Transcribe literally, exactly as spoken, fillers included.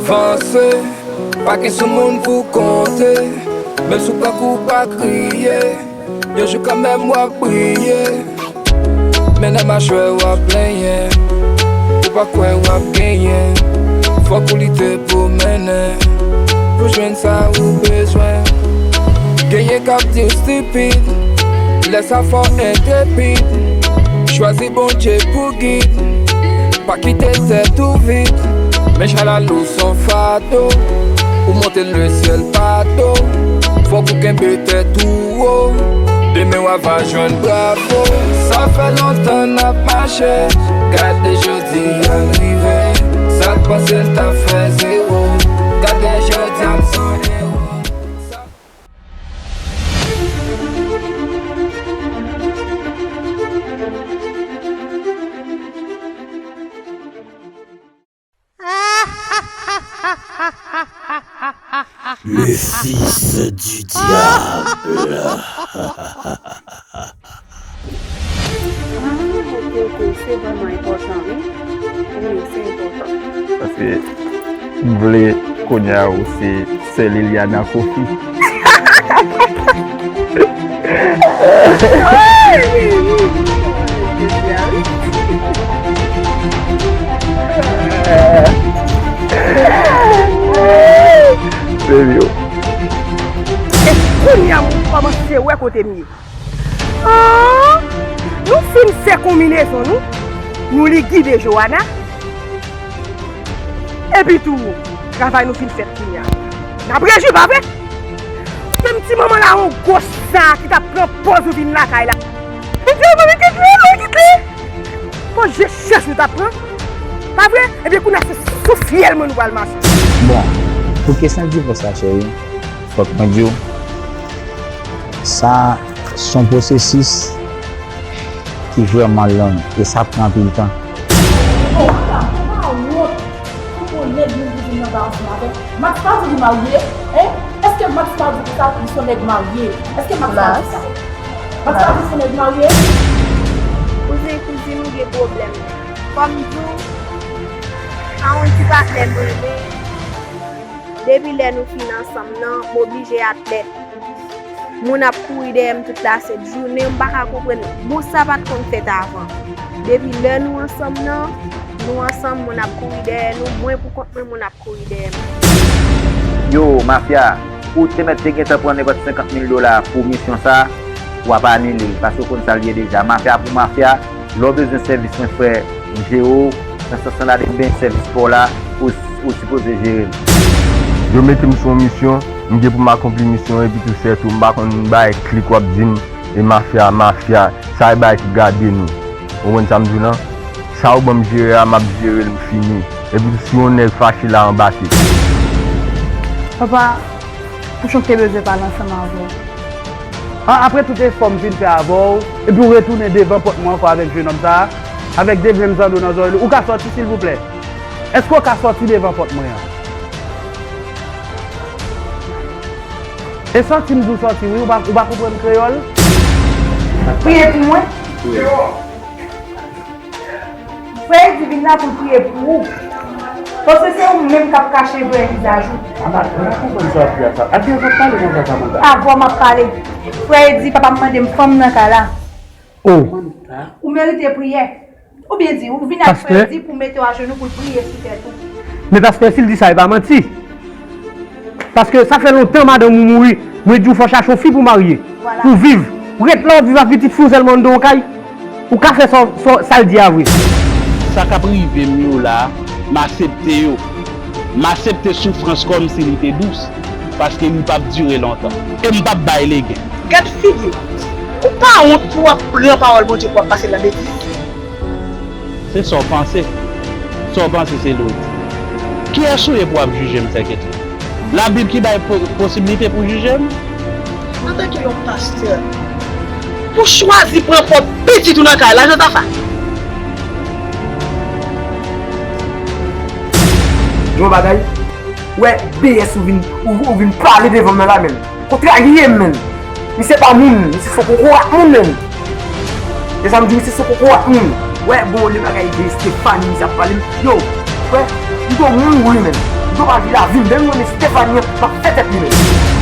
Vanse, pa gen sou moun pou konte. Menm si w pran kou, pa kriye. Yon jou kanmenm w ap briye. Men nan machwè w ap plenyen. Ou pa kwè w ap genyen. Fòk ou lite pou mennen. Pou jwenn sa ou bezwen. Genyen k ap di w stipid. Lè sa fè w entrepid. Chwazi Bondye pou gid. Pa kite tèt ou vid. Men chay la lou s on fado. Ou monte lesyèl pa do. Fòk ou kenbe tèt ou wo. Demen w ava jwenn bravo. Sa fè lontan n ap mache. Gade jodi a n rive. Sa k panse l t ap fè zewo. Gade jodi a m s on ewo. Le fils du diable. Ah, ok, ok, se vrèman enpòtan, wi. Wi, se enpòtan. Paske m vle kounye a ou se sè Liliana Kofi. E kounye a m kòmanse wè kote m ye. Ah! Nou fin fè konminezon nou, nou li gide Joana. Epi tou, travay nou fin fèt kounye a. N ap rejwi, pa vre? Menm ti manman la yon gwo sa ki t ap pran pòz ou vin lakay la. Li di, "Manmi, kit li, non, kit li." Bon, je chèch ou t ap pran. Pa vre? Ebyen, kounye a se sou fyèl mwen nou pral mache. Bon, pou kesyon divòs la, cheri, fòk mwen di w, sa s on pwosesis ki vrèman long e sa pran anpil tan. Bon, ou pa, ou pa wont pou pran nèg moun pou vin nan ba ansanm avè m? Max pa di li marye, en? Èske Max pa di konsa li s on nèg marye? Èske Max pa di sa? Max pa di s on nèg marye? Kouzen, kouzin, ou gen pwoblèm. Fò m di w, pa yon ti patnè m renmen. Depi lè nou fin ansanm nan, m oblije atlèt. Moun ap kouri dèyè m tout lasent jounen, m pa ka konprann. Bon, sa pa t konn fèt avan. Depi lè nou ansanm nan, nou ansanm, moun ap kouri dèyè nou, mwen pou kont mwen, moun ap kouri dèyè m. Yo, mafya, ou te mèt te gentan pran nenpòt senkant mil dola pou misyon sa, w ap anile l, paske w konn sa l ye deja. Mafya pou mafya, lè w bezwen sèvis mwen, frè, m jere w, nan sans lan, la depi m benyen sèvis pa w la, ou, ou sipoze jere l. Yo mete m sou yon misyon, m gen pou m akonpli misyon an, epi tou sètou, m pa konn bagay klik w ap di m, e mafya, mafya, sa e bagay ki gade nou. Ou konprann sa m di w lan? Sa ou ban m jere a, m ap jere l, m fini. Epi tou, si yon nèg fache la, anbake. Papa, Pouchon te bezwen pale ansanm avè w. A, apre tout efò m fin fè avè w, epi w retounen devan pòt mwen ankò avèk jenòm sa a, avèk de grenn zando nan zòrèy li, ou ka sòti silvouplè? Èske w ka sòti devan pòt mwen an? E sòti m di w sòti wi, ou pa, ou pa konprann kreyòl? Priye pou mwen. Frè Edi vin la pou l priye pou ou. Paske se ou menm k ap kache vrè vizaj ou. Amara, m pa konprann sa w ap di a sa. Ak kiyès w ap pale konsa, Samantha? Avè w m ap pale. Frè Edi, papa m mande m fanm nan kay la. O. Ou merite priyè. Oubyen di, ou vin ak Frè Edi pou mete w ajenou pou l priye sou tèt ou. Men pastè, si l di sa, e pa manti. Paske sa fè lontan madanm ou mouri, mwen di w fò chache yon fi pou marye, pou viv. Ou ret la w ap viv ak pitit fi w sèlman anndan yon kay. Ou ka fè sa, sa, sa l di a vre. Sa k ap rive m yo la, m aksepte yo. M aksepte soufrans kòmsi li te dous, paske li p ap dire lontan. E m p ap bay legen. Gad figi w! Ou pa wont pou w ap pran pawòl Bondye pou w ap pase l nan betiz? Se sa w panse. Sa w panse se lodi. Kiyès ou ye pou w ap jije m, sè Ketly? Labib ki bay po-, posiblite pou jije m? Antanke yon pastè, pou chwazi pran pwòp pitit ou nan kay la, Jozafat? Gen yon bagay, wè B S ou vin, ou, ou vin pale devan m nan la, menm. Kontrarye m, menm. Misye pa moun, misye se kokorat moun, menm. E sa m di, misye se kokorat moun. Wè, bon, le bagay de Stephanie, misye ap pale m. Yo, wè, m gon mouri, menm. M Yo pa di lavi m, depi m renmen Stephanie an, m ap fè tèt li menm.